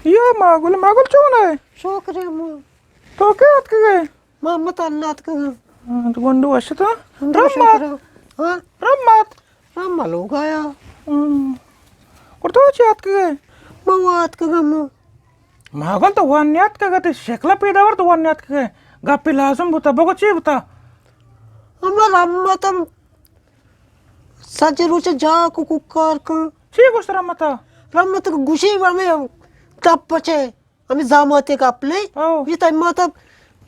یا ماگل، ماگل چون ئے؟ شکر اِنت ما۔ تو کئے آتکگ ئے؟ ما مت اللہ آتکگ آں۔ ہاں، تو گونڈو وش اِت؟ ہاں، رحمت۔ شکر۔ ہاں؟ رحمت۔ رحمت لوگ آیا۔ ہاں۔ گڑا تو چی آتکگ ئے؟ ما وا آتکگ آں ما۔ ماگل تو وا نیاتکگ ئے، تئی شکل پیدا ور تو وا نیاتکگ ئے۔ گپے لازم بوتا، بگو چی بوتا؟ ہما رحمت ہم سجے روچ جاک و کوکار کن۔ چی گوشت رحمت ءَ؟ رحمت ءَ گوشی ہمے دپ چے، ہمے زاماتے گپ نے۔ او۔ یہ تئی ماتا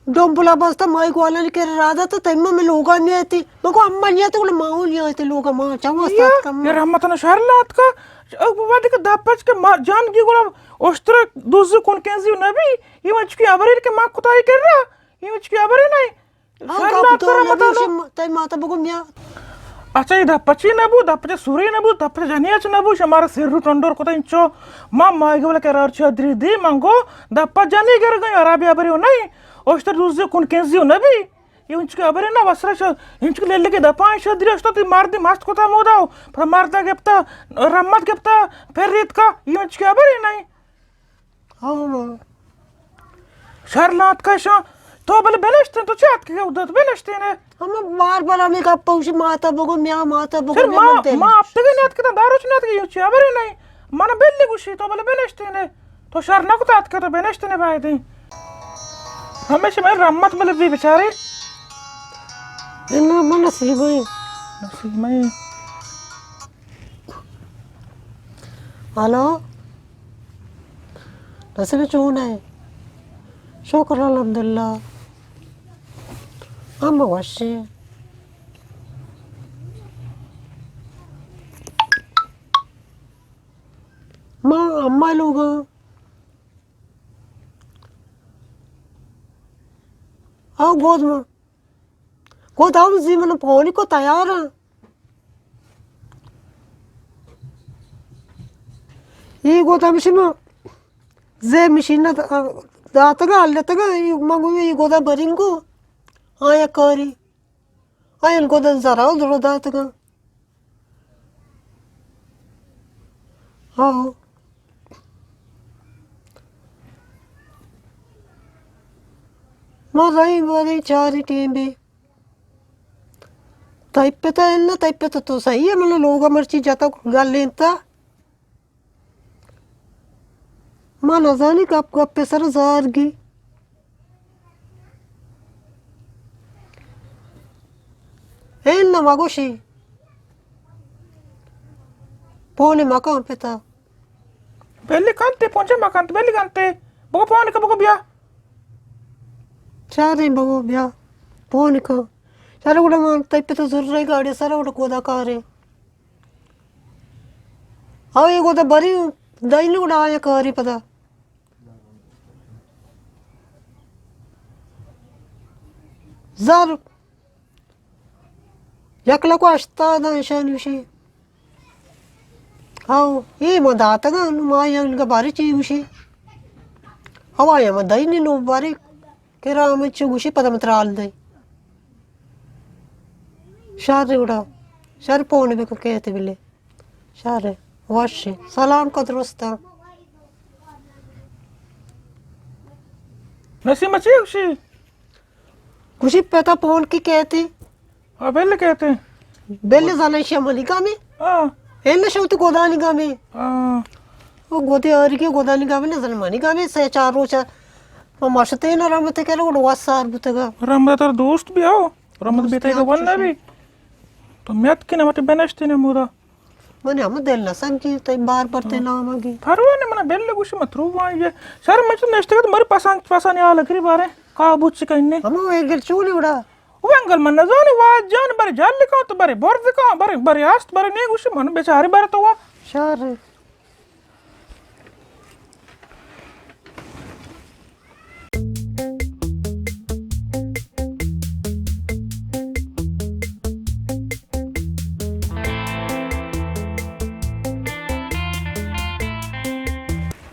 ڈومبلا بستا مائی گوالانی کرا رادا تا تئی ما میں لوگا نیاتی۔ مگو اما نیاتی گڑا ما ہوں نیاتی لوگا ما چاوا یا، سات کم۔ یا رحمت ءَ شر لاتکا۔ او وقتی کہ دپ چے کہ ما جان گی گڑا اشتر دوزی کن کنزی نبی۔ یہ من چکی ابریر کہ ما کتائی کر رہا۔ یہ من چکی ابریر نہیں۔ ہاں، شر گپ لاتکا تو رحمت ءَ نبی نو۔ شم-، تئی ماتا بگو میا۔ اچھا، یہ دپ چے نبو، دپ چے سوری نبو، دپ چے جنی اچ نبو، شمارا سر رو ٹنڈور کتا انچو۔ ما مائی گولا کرار چادری دی، من گو دپ جنی گر گئی، عربی ابری ہو نہیں۔ اوشتر دوزی کن کنزی ہو نبی۔ یہ انچ کے ابری نہ وسرا شا، انچ کے لیلے کے دپا شادری اشتا تی مردی مست کتا مودا، پر مردا گپتا، رحمت گپتا، پر ریت کا، یہ انچ کے ابری نہیں۔ ہاں۔ شر لاتکا شاں۔ تو بلے بنشتین، تو چی آتکگ ئے اود ءَ بنشتین ئے؟ ہمے بار بار ہمے گپ ءَ گوشی ماتا بگو، میا ماتا بگو، شر میا ما، من دل ما ہپتگے نیاتکگ اتاں، دارو چ نیاتکگ، چی ہبرے نہ اِنت۔ من بلے گوشی تو بلے بنشتین ئے۔ تو شر نہ کتا اتکگ تو بنشتین ئے باید اِنت۔ ہمیشہ من رحمت بلے بی بیچارے۔ انا من نصیب اِنت۔ نصیب اِنت۔ ہلو۔ نصیب چون ئے؟ شکر الحمدللہ۔ ہم وش ایں۔ ما اما لوگ آں۔ او گود ما۔ گود ہم زی من پونی کو تیار آں۔ اے گود ہمشی ما زی مشین داتگا، ہلتگا، اے ما گو اے گودا برینگو، آیا کاری۔ آیان گودا زرا درو داتگا۔ ہاں۔ ما رئی باریں چاری ٹیم بی۔ تئی پتا اِنت نہ، تئی پتا تو صحیح ئے، من لوگا مرچی جتا گلینتا۔ ما نزانی گپ گپ سر زارگی۔ اِنت نہ مگوشی۔ پونے مکن پتا۔ بلی کنت، پونجا مکنت، بلی کنت۔ بگو پون کہ بگو بیا۔ چاریں بگو بیا۔ پون کہ۔ چارے گڑا من تئی پت زرے گاڑی سر گڑا کودا کارے۔ او اے گودا بری دائی نہ گڑا آیا کاری پدا۔ زر۔ یک لکو ہشتاد انشان گوشی۔ ہاو، اے ما داتگاں، نو ما آیاں گا بارے چی گوشی۔ ہوا یا ما دئی نی نو بارے کرا ہمے چو گوشی پدا ما ترال دئی۔ شر گڑا، شر پون بکن کیت بلے۔ شر وش۔ سلام کا درستا۔ نسیم چی گوشی؟ گوشی پتا پون کی کیتی؟ ہاں، بل کیتی۔ بل زاناں شی منی گامی؟ ہاں۔ اے نہ شوتی گودانی گامی؟ ہاں۔ او گودی آری کے گودانی گامی نہ زاناں منی گامی، سے چار روچ ما ماشتے نہ رحمت کرے، گڑا واسار بوتگا۔ رحمت تر دوست بی آو، رحمت دوست بیتے بی گا آو، ون نہ بی۔ تو میت کی نہ مت بنشتے نہ مودا۔ من ہم دل نہ سنگی، تئی بار بار تئی نام گی۔ پرواہ نہ، من بل گوشی مترو وان یہ۔ شر من چ نشتگت مر پسند، پسند یا لگری بارے۔ کا بوچ کنے؟ ہم اے گل چونی اڑا۔ او انگل من نزانی، واجان بر جال کان تو بر برز کان، بر، بر است، بر نی گوشی من بیچاری بر تو۔ شر۔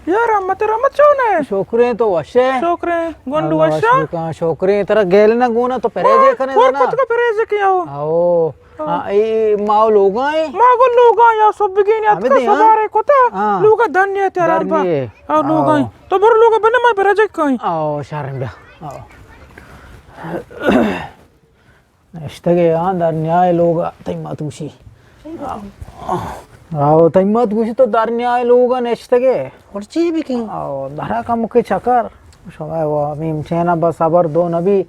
یا رحمت، رحمت چون ئے؟ شکریں، تو وش ئے؟ شکریں، گونڈو اللہ وش وش ئے؟ بکن، شکریں، ترا گیل نہ گونا، تو پریجے کنے کور زانا؟ پتکا پریجے کیا ہو؟ آؤ۔ ہاں، اے ما لوگاں ایں۔ ما گو لوگاں یا سبگین اتکا ہمیں دے، ہاں۔ سبارے کتا، ہاں۔ لوگا دنیا تیران با۔ درنیے۔ ہاں، لوگاں ایں۔ آؤ۔ تو برو لوگا بنے ما برجک کائیں۔ آؤ، شرم بیا۔ آؤ۔ اشتگے، ہاں، درنیائے لوگا، تئی مات گوشی۔ آؤ، تئی مات گوشی تو درنیائے لوگا نشتگے۔ اور چی بکیں؟ آؤ، درا کم کے چکر۔ شما وہ ہمیں چینا بس صبر دو نبی۔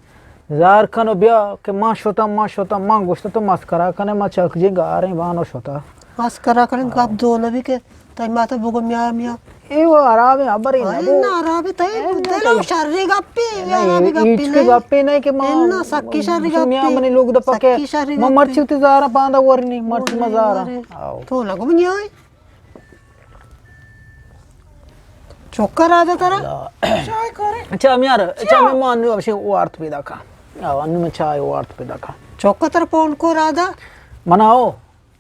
زار کن و بیا کہ ما شتاں، ما شتاں، ما گوشت تو مسکرا کنے، ما چک جی گاریں بانو شتا۔ مسکرا کنے، گپ دو نبی کہ تئی ماتا بگو میا، میا۔ اے وہ حرابیں، حبرے نہ بو۔ نہ، حرابیں، تئی دل و شری گپی، حرابیں گپی نہیں۔ گپی نہیں کہ ما، نہ، سکی شری گپی۔ میا منی لوگ دپا کہ سکی شری ما گپی۔ مرچی تی زارا پاندا ورنی، مرچی ما زارا۔ آؤ۔ تو نگو منی آئی۔ چوکا رادا ترا؟ چائے کارے؟ چا میار، چا میں مانو اشی وارت پیدا کا۔ آؤ، انو میں چائے وارت پیدا کا۔ چوکا ترا پون کو رادا؟ منا آؤ،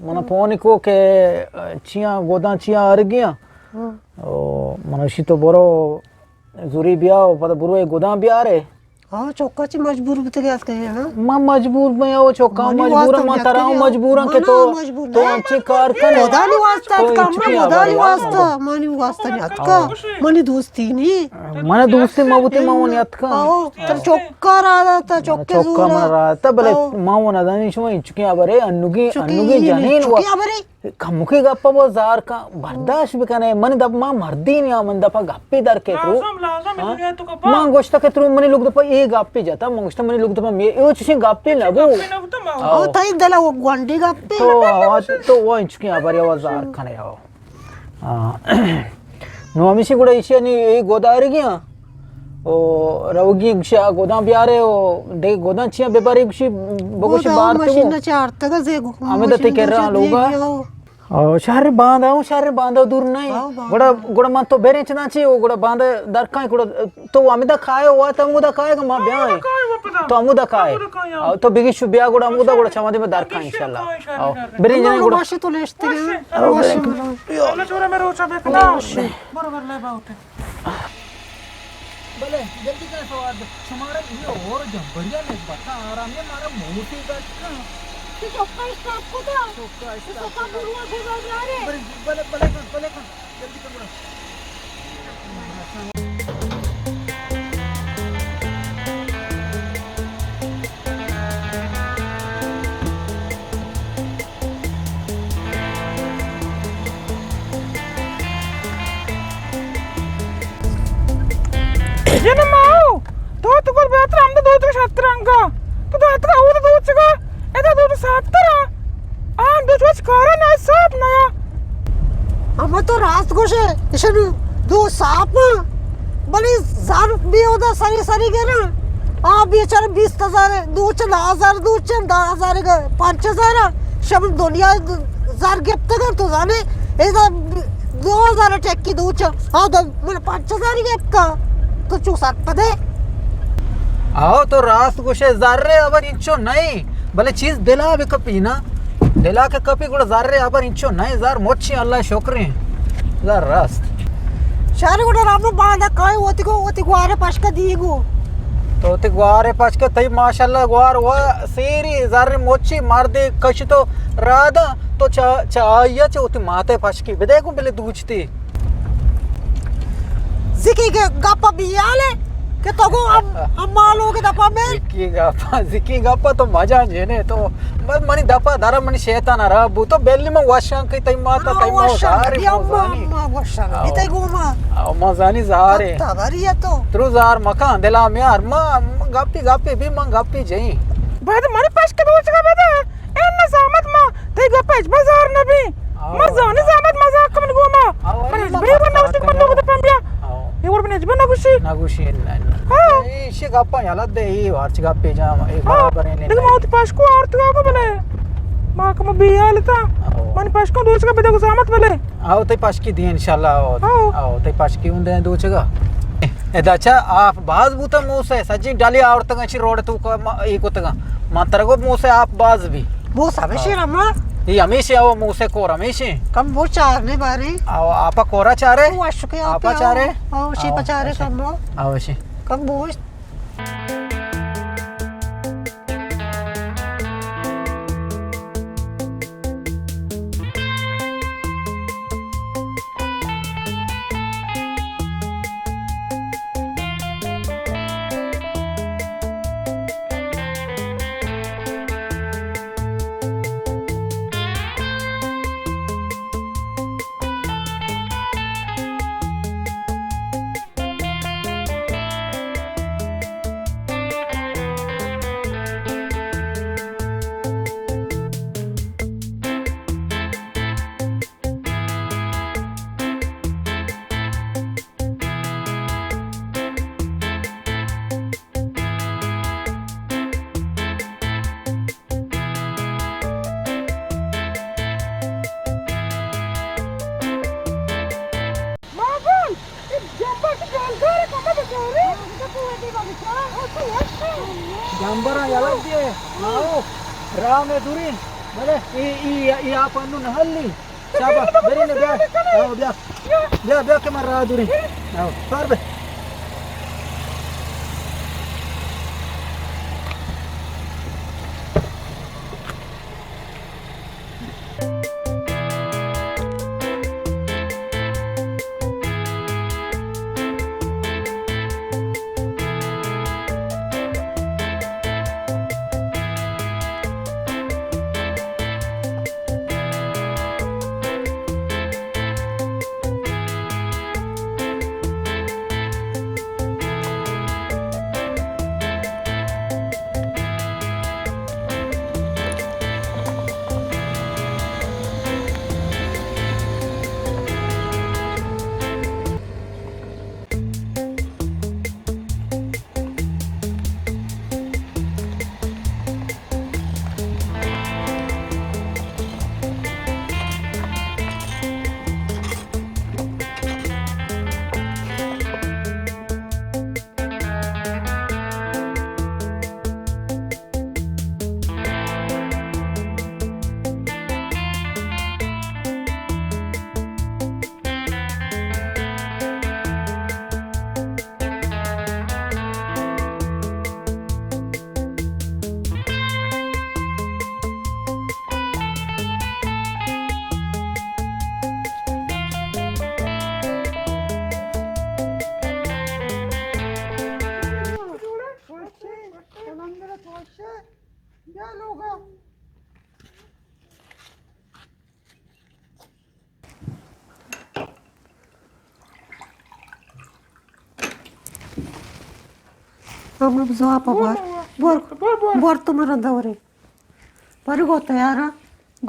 منا پون کو کہ چیاں گوداں چیاں آرگیاں۔ ہاں۔ او، منا اشی تو برو زوری بیا و پدا برو اے گوداں بیارے۔ ہاں، چوکا چی مجبور بوتگے اتکگے، ہاں؟ من مجبور بیا و چوکا مجبور، من ترا مجبور کہ تو، تو انچی کار کنے۔ مدانی واسطہ اتکا، من مدانی واسطہ، منی واسطہ نہیں اتکا، منی دوستی نہیں۔ من دوستی ما بوتی، ما ونی اتکا۔ آؤ، تر چوکا را داتا، چوکے چوکا زورا۔ من را داتا، بلے آؤ۔ ما ونا دانی شما انچکیں حبرے، انوگی، انوگی جنین و چکیں حبرے۔ کمکے گپا بو زار کن، برداشت بکنے۔ من دپ ما مردی نیا، من دپا گپے در کے ترو۔ لازم، لازم، ہاں؟ دنیا تو کپا۔ من گوشتا کہ ترو منی لوگ دپا اے گپے جتا، من گوشتا منی لوگ دپا مے، اے چشیں گپے نہ بو۔ گپے نہ بوتا ما۔ آؤ۔ تئی دل وہ گونڈی گپے۔ تو آواز، تو وہ انچکیں حبرے آواز زار کنے آؤ۔ آ۔ نو ہمیشی گڑا ایشی نی اے گودارگیاں۔ او روگی گشی آ گوداں بیارے، او دے گوداں چیاں ببرے گشی، بگوشی گودا بار تو۔ مشین چارتگا زے گو-، ہمیں دا مشین تے کرا لوگا۔ او شہر باندا، او شہر باندا دور نہیں۔ ہاں، باندا۔ گڑا، گڑا من تو بیریں چنا چی، او گڑا باندا درکائیں، گڑا تو ہمیں دا کھائے، او تو ہمو دا کھائے گا، ما بیائیں۔ تو ہمو دا کھائے۔ او تو بگی شو بیا گڑا ہمو دا گڑا چمدے میں درکائیں انشاءاللہ۔ او بریں جنے گڑا۔ ماشی تو لیشتے گئے۔ او بریں۔ اللہ چورا میں روچا بیکنا۔ برو بر لے باوتے۔ بلے، جلدی کن سوار دے۔ شمارا یہ اور جمبریا نسبتا آرام ہے، مارا موتی گٹ کن۔ تو چوکا اسٹاپ کو دا۔ چوکا اسٹاپ کو دا۔ بلے، بلے کن، بلے کن۔ جلدی کن بڑا۔ جن ماو، تو تو گل بہتر ہم تو دو تو شتر انگا۔ تو داتگا او تو دوچگا، ادا دو تو ساترا۔ آن دو چوچ کارا نہ صاف نیا۔ اما تو راست گوشے، اشن دو صاف، بلے زر بی اودا سری سری گرا۔ آ بیچارہ بیست ہزار، دو چہ دہ ہزار، دو چہ دہ ہزار، پنچ ہزار، شب دنیا زر گپتگن، تو زانے، ادا دو ہزار ٹکی دو چہ، آ دو من پنچ ہزار گپتا، تو چو سرپدے۔ آو تو راست گوشے، زر ابر انچو نہیں، بلے چیز دلا بکپی نا، دلا کہ کپی گڑا زر ابر انچو نہیں، زر مچی اللہ شکریں، زر راست۔ شہر گڑا رام باندا کائے وتی کو، وتی گوارے پشکا دی گو۔ تو وتی گوارے پشکا تئی ماشاءاللہ گوار و سیری زر مچی مردے کش تو رادا تو چا، چا آئیا چا وتی ماتے پشکی بدے گو بلے دوچتی۔ زکی گ-، گپا بیالے کہ تو گو ام-، اما لوگ دپا میں۔ زکی گپا، زکی گپا تو مجا جنے تو بس منی دپا در منی شیطان را بو تو بلی من وشان کہ تئی ماتا تئی ما وشان زاری کہ ما اما، زانی۔ اما وشان کہ تئی گو ما۔ اما زانی زارے۔ تا بری تو۔ ترو زار مکان دلا میار ما گپی گپی بی من گپی جئی۔ بعد منی پشک دوچگا بدا۔ اے نہ زحمت ما، تئی گپ ء ہچبر زار نہ بیں۔ آو۔ من زانی زحمت مزاک من گوما۔ آو، من ہچبر نہ گوشی من لوگ دپن بیا۔ آو۔ اے وڑ من ہچبر نہ گوشی۔ نہ گوشی، نہ، نہ۔ ہاں۔ اے، ایشی گپاں یلہ دے، اے ہرچ گپے جام، اے ہاں۔ برابر ایں۔ دیکھ ما وتی پشکو آرتگا کو بلے۔ ما کم بیال تا۔ آو۔ من پشکو دوچگا بدے گو زحمت بلے۔ آو، تئی پشکی دی انشاءاللہ، آو۔ آو۔ آو، تئی پشکی اون دے دوچگا۔ ادا چا آپ باز بوتا موسے، سجی ڈالی آورتگا چی روڈ تو کا ما-، ای کتگا۔ من ترا گو موسے آپ باز بی۔ موسے ہمیشی رما؟ ای ہمیشی آو موسے کور ہمیشی۔ کم بو چار نے باری۔ آو آپا کورا چارے؟ او اشکے آپا آپا چارے؟ آو شی آو، پچارے اشی۔ کم بو۔ آو شی۔ کم بو۔ جمبراں یلہ دیئے۔ آؤ۔ راہ مئے دوریں۔ بلے اے، اے، اے آپ انوں نہ ہلی۔ شاباش، برین بیا۔ آؤ، بیا۔ بیا، بیا کہ من راہ دوریں۔ آؤ، پار بے۔ ہم زواب بور۔ بور، بور، بور۔ بور تو مرا دورے۔ پر گو تیارا۔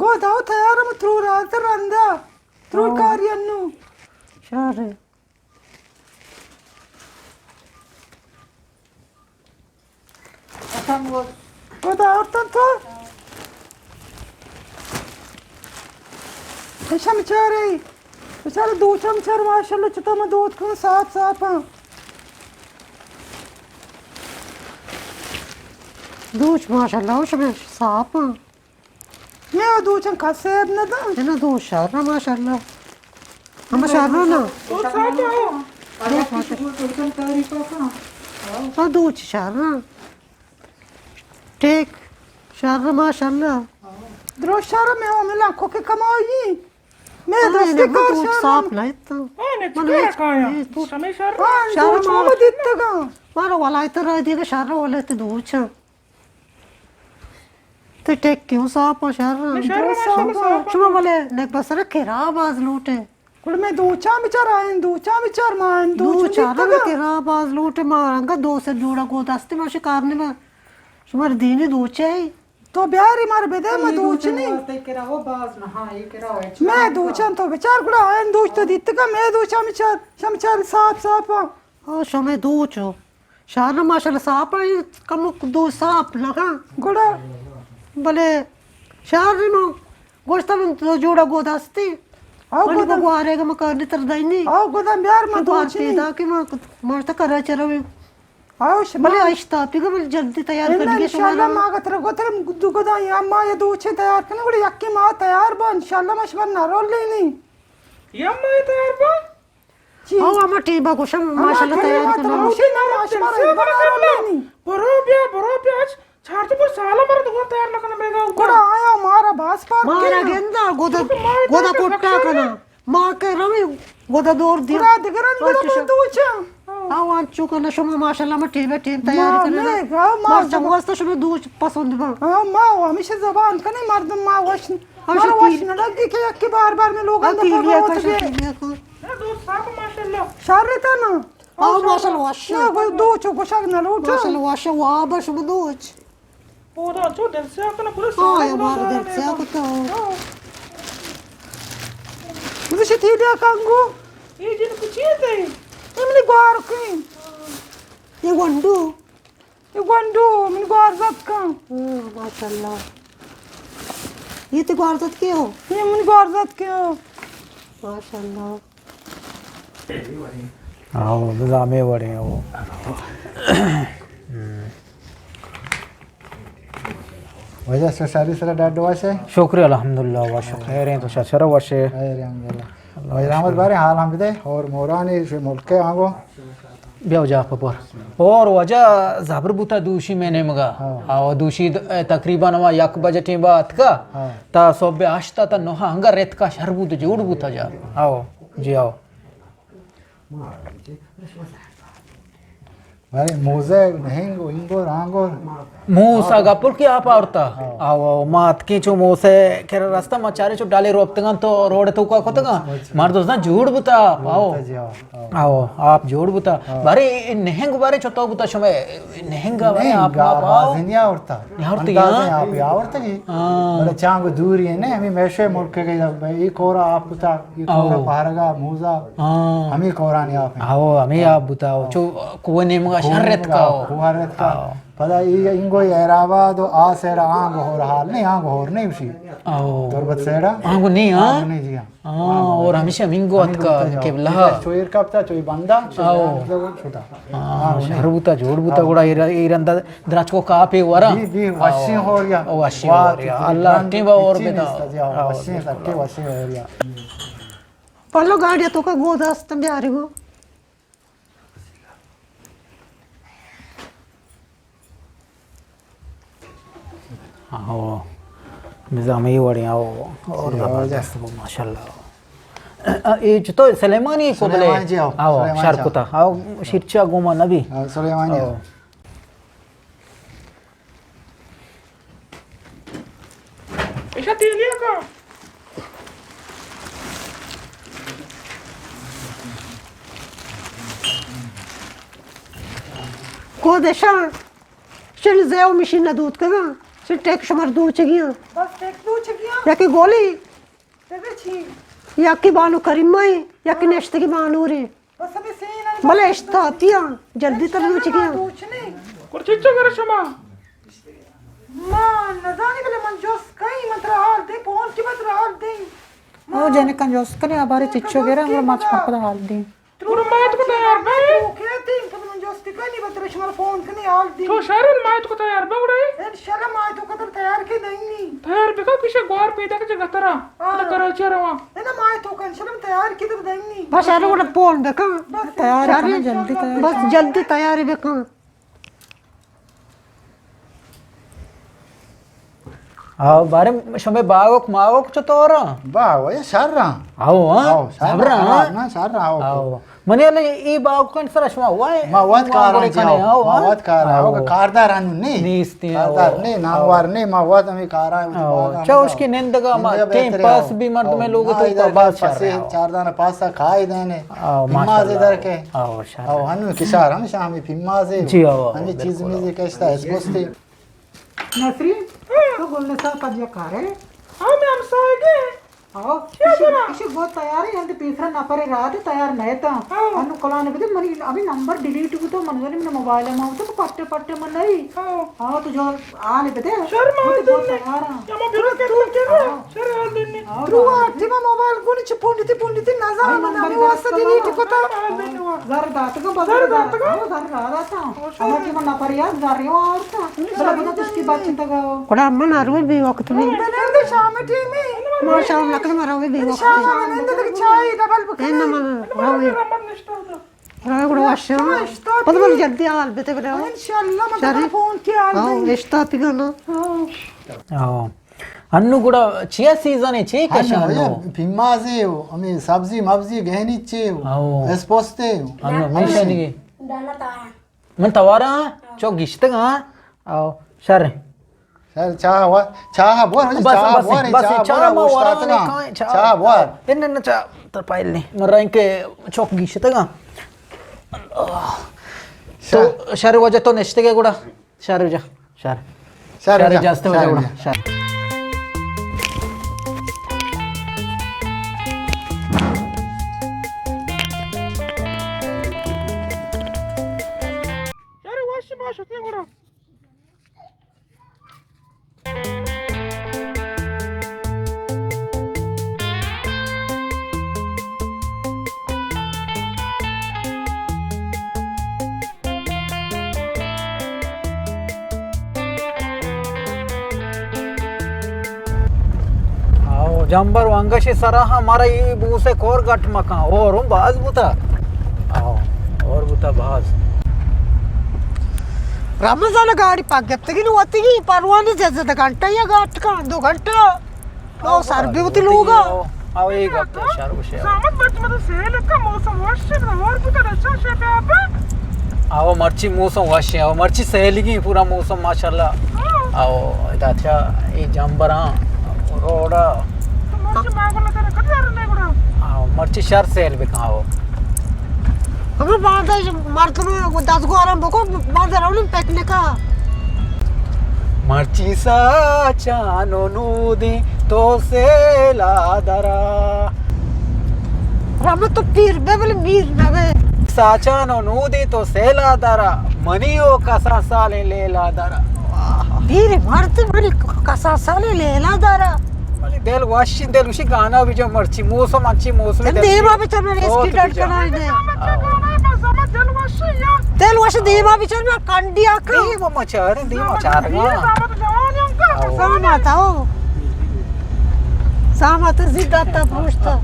گو داو تیارا، من ترور آتا رندا۔ ترور کاری انو۔ شارے۔ خدا آورتن تو؟ اشم چارے، بچار دوچم چار، ماشاءاللہ چطور من دوت کن، صاف صاف ہاں۔ دوچ ماشاءاللہ، اشم صاف ہاں۔ مئے دوچاں کس عیب نہ داں۔ انا دوچ شر، ماشاءاللہ۔ ہم شر نا۔ دوچ شر۔ ٹیک۔ شر، ماشاءاللہ۔ درو شر، مئے او ملا کو کے کمائی۔ مئے دستی کار شر۔ صاف نہ ات۔ ہاں، دوچ ہمیں شر۔ شر ما دیتگا۔ مارا ولایت را دیگا شر ولایت دوچاں۔ تو ٹیک کیوں صاف ہو شر؟ شما بلے نیک بسر کرا باز لوٹے۔ گڑا مئے دوچاں بچار، آئین دوچاں بچار، ما آئین دوچ دوچاں دیتگا۔ کرا باز لوٹے، ما رنگا دو سے جوڑا گو دستی ما شکار نے، ما شما دینی دوچے۔ تو بیاری مار بدے، ما دوچ نہیں۔ مئے دوچاں تو بچار، گڑا آئین دوچ تو دیتگا، مئے دوچاں بچار، شما چار صاف صاف ہاں۔ ہاں، شما دوچو۔ شہر ماشاءاللہ صاف ہے، کمک دو صاف نہ ہاں۔ گڑا؟ بلے شہر نو گوشتا من تو جوڑا گو دستی۔ آو من گو گوارے گا مکانی تر دینی۔ آو گودا بیار من دوچنی۔ پیدا کہ من ماشتا کرا چروی۔ آو شما۔ بلے اشتا پیگا بل جلدی تیار کرنی شما۔ انشاءاللہ ما گتر گتر دو گودا یا ما یا دوچے تیار کنی، گڑا یکی ما تیار با، انشاءاللہ ما شما نہ رولینی۔ یا ما تیار با؟ او ہما ٹیبا گوشم، ماشاءاللہ تیار کنم۔ برو بیا، برو بیا، اچ چار تو پر سالا مر دو تیار نہ کنم بیگا۔ گڑا آیا مارا باس پار مارا گندا، گودا، گودا کوٹا کنا۔ ما کہ روی، گودا دور دی۔ گڑا دگران گڑا من دوچاں۔ او انچو کنا شما ماشاءاللہ ما ٹیبا ٹیب تیار کنم۔ ما چم واسطہ شما دوچ پسند با۔ ہاں، ما ہمیشہ زبان کنی مردم ما وش، مارا وش نہ لگی کہ یکی بار بار میں لوگان دا پگوت گے۔ نہ، دوست صاحب، ماشاءاللہ۔ شر تا نا۔ آو، ماشاءاللہ، وش۔ نہ، گل دو چو گوشگ نہ لوٹا۔ ماشاءاللہ، وش، واب شما دوچ۔ او دا چو دل سے آکنا پورے سارے۔ ہاں، مارا دل سے آکتا۔ ہاں۔ مجھے شتی دیا کانگو۔ یہ جن کچھ ہے تے؟ یہ منی گوار کی۔ یہ گونڈو۔ اے گونڈو، من گوارزات کن۔ ہاں، ماشاءاللہ۔ یہ تے گوارزات کے ہو؟ یہ من گوارزات کے ہو۔ ماشاءاللہ۔ آؤ، بزاں ہمے وڑیں، آؤ۔ واجہ، شو شری سرا ڈاڈ وش ئے؟ شکر الحمدللہ، وش خیر ایں، تو شر وش ئے؟ خیر ایں، الحمدللہ۔ واجہ رحمت بارے حال ہم بدے، اور مورانی شو ملک ئے آنگو؟ بیا جا پہ پر۔ اور واجہ زبر بوتا دوشی مئے نیمگا۔ ہاں۔ آؤ، دوشی د-، تقریباً ہما یک بجے ٹیم با اتکا۔ ہاں۔ تا صبح ہشت تا نو انگا رتکا، شر بوت، جوڑ بوتا جا۔ آؤ، جی آؤ۔ بارے موزہ نہنگ و اینگور آنگور۔ موسا گپل کہ آپ آورتا۔ ہاں۔ آؤ، آؤ، ما اتکیں چو موسے کرا رستا، ما چارے چو ڈالے روپتگاں تو روڈ توکا کتگاں۔ اچھا۔ مردوزاں جوڑ بوتا آپ، آؤ۔ بوتا جی، آؤ، آؤ۔ آؤ، آپ جوڑ بوتا۔ ہاں۔ بارے اے نہنگ بارے چو تو بوتا شمے نہنگ بارے آپ، نہنگ آپ، آپ آؤ۔ آواز نہیں آورتا۔ آورتی، اندازے ہاں۔ آپ آورتگی۔ ہاں۔ بلے چانگو دوری ہے نا، ہمیں میشے ملک کے گئی، اے کورا آپ کتا۔ یہ کورا آؤ۔ پہرگا، موزا، ہاں۔ ہمیں کورانی آپ ہیں۔ آؤ، ہمیں آپ بوتا، آؤ۔ چو کوہ نیمگا کوہ شر نیمگا، رتکا، آؤ۔ کوہ رتکا۔ آؤ۔ پدا ای انگو ایرآباد و آ سیڑا آنگو ہور حال نہیں، آنگو ہور نہیں اسی۔ آؤ۔ تربت سیڑا۔ آنگو نہیں، ہاں؟ آنگو نہیں جی، ہاں۔ ہاں، اور ہمیشہ ہمینگو ہمینگو اتکا اتکا، جی۔ قبلہ۔ چویر کپتا، چوی بندہ، ہاؤ۔ شتا۔ ہاں، ہاں، شر بوتا، جوڑ بوتا، ہاؤ۔ گڑا ایر-، ایرندا درچکو کاپے ورا۔ بی، بی، وشیں ہوریا۔ او، وشیں ہوریا۔ اللہ ٹیم با اور بدا۔ نیست، جی، ہاں، وشیں سکے، وشیں ہوریا۔ پلو گاڑی تو کا گو دست بیاری گو۔ ہاں، او۔ نظام ای وڑی، او، اور زبردست بو، ماشاءاللہ۔ اے چتو سلیمانی کو بلے؟ سلیمان جی، آؤ۔ آؤ، سلیمان شر جی۔ کتا۔ آؤ، شیرچا گوما نبی۔ آؤ، سلیمان جی۔ آؤ۔ ایشا تیلیا کا؟ کو دشا؟ شن زیو مشین ندوت کگا؟ شن ٹیک شمار دوچگیاں؟ بس ٹیک دوچگیاں؟ یکی گولی؟ تبے چی؟ یکی بانو کریمہ، یکی نشتگی بانورے۔ بس ابھی سین ہے، بلے بس اشتاتی ہاں، جلدی تر دوچگی ہاں۔ دوچ نہیں۔ کر چچو کرے شما؟ ما نزانی بلے من جوست کئی، من ترا حال دے، پون کی من ترا حال دے۔ او جنے کن جوست کنے، ابارے چچو گرا، من ماچ پکدا حال دے۔ ترا مات کو تیار بے؟ تو کہتی، پد من جوست کنی، بتر شمار فون کنی، حال دے۔ تو شرن مات کو تیار بے اڑے؟ انشاءاللہ مات کو تیار کے دینی۔ تیار بکا کسے گوار پیدا کے جگہ ترا۔ ہاں۔ ترا کراچی رواں۔ ہے نا، ما تو کن شرم تیار کی تو دینی۔ بس ارے وڑا پون دکا۔ بس تیار انشاءاللہ، کنا جلدی تیار۔ بس جلدی تیاری بکن۔ آو، بارے شمے باغک ماغک چطور؟ باغ، اے شر۔ آو، ہاں؟ آو، شر۔ صبر، ہاں؟ ہاں، نا، شر، آو۔ آو۔ منی علی ای باغ کن سر شما ہوا ہے؟ ما وت کاراں جاؤ، ما وت کاراں، آو۔ کاردار انو نہیں۔ نیستی، آو۔ کاردار نہیں، ناموار نہیں، ما وت ہمیں کاراں، آو۔ چوش کی نندگا ما ٹیم پاس بھی مردم لوگ تو باز شر۔ چار دانا پاسا کھائی دینے۔ آو، ماشاءاللہ۔ در کے۔ آو، شر۔ آو، ہنو کشار ہم شامی پیمازے۔ جی، آو، ہمیں چیز میزے کشتا ہے، گوستے۔ نسرین، تو گل نثار پد یک کارے؟ ہاں، میں ہمسایگے۔ ہاں، کیا اشی، کرا؟ اشی گو تیاری، ہند پیسرا نفر رات تیار نہ تا۔ ہاں۔ انو کلان بدے، منی ابھی نمبر ڈیلیٹ کو تو من زنی من موبائل ما تو پٹے پٹے من نہیں۔ ہاں۔ ہاں، تو جو آنے بدے۔ شر ما تو گو دن تیار ہاں۔ یا ما بیرا کے تو کے ہاں۔ شر آ دن نہیں۔ ہاں، درو آتی ما موبائل گونی چ پونڈتی پونڈتی نظر آئی من نمبر واسطے ڈیلیٹ کو تا۔ زر داتگا، بزر زر داتگا۔ ہاں، زر داتا۔ ہمارا جی من نفر یاد زر یو آورتا۔ بلا بنا تشکی بچ تگا۔ کڑا من ہر وقت بے وقت بی۔ بنند شام ٹیمی۔ ما شام لکن مرا بے وقت۔ شام نند چائے ڈبل بکن۔ این من روی۔ روی گڑا واشا۔ پد بل جلدی حال بتے بلا۔ انشاءاللہ من فون کی حال دیں۔ اشتا تگا نا۔ ہاں۔ انو گڑا چیا سیزن ہے، چے کشا انو؟ پیمازے ہو، ہمیں سبزی مبزی گہنی چے ہو۔ اسپوستے ہو۔ انو میشا دیگه۔ من توارا، چو گشتگ ہاں۔ آو، شر۔ شر، چاہ وا، چاہ بور، بس، چاہ بس، بور، بس، چاہ چاہ بور، ما اوشتاتگاں۔ ورانی کائیں، چاہ۔ چاہ بور۔ ان، ان، چاہ، تر پائل نہیں۔ من رنگ کے چوک گیشتگاں۔ تو شر۔ شر وجہ تو نشتگے گڑا۔ شر وجہ۔ شر۔ شر شر وجہ۔ جاستے وجہ شر گڑا۔ وجہ۔ شر۔ شر وش ما شتے گڑا۔ جمبر ونگش سرا ہاں، مارا ای بوسے کور گٹ مکان، اور ہم باز بوتا۔ آو، اور بوتا باز۔ رمضان گاڑی پاک گپتگی نو وتگی، پروانی زیادہ گھنٹہ یا گھنٹہ کا، دو گھنٹہ۔ او سر بھی ہوتی لوگا۔ او، او، اے گپ تو شر گوشے۔ زحمت بچ مطلب سیل کا موسم وش ہے، اور بھی تو اچھا شے پہ آپ۔ او مرچی موسم وش ہے، او مرچی سیلگی پورا موسم ماشاءاللہ۔ ہاں۔ او ادا تھیا اے جمبراں روڈا۔ تو مرچی ماگل تر کدی آرنے گڑا؟ او مرچی شر سیل بکاں او۔ ہمیں باندھا مردم دزگوارم بکو، باندھا رونی پکنکا۔ مرچی ساچان و نودیں تو سیلا درا۔ رحمت تو پیر بے بلے میر نہ بے۔ ساچان و نودیں تو سیلا درا، منی او کسا سالیں لیلا درا۔ واہ۔ پیر مرد منی کسا سالیں لیلا درا۔ منی دل وشی، دل وشی گانا بجا مرچی، موسم انچی موسم دل دیما بچار میں ایکسیڈنٹ کنائیں۔ دل وشی دیما بچار میں کنڈی آکا۔ دیما مچار، دیما چار۔ سامات آو۔ سامات زیدہ تا پروشتا۔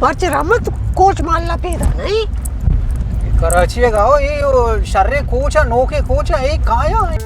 مرچی رحمت کوچ مالا پیدا نہیں۔ کراچی گاو، یہ شرے کوچا، نوکے کوچا، یہ کایا ہے۔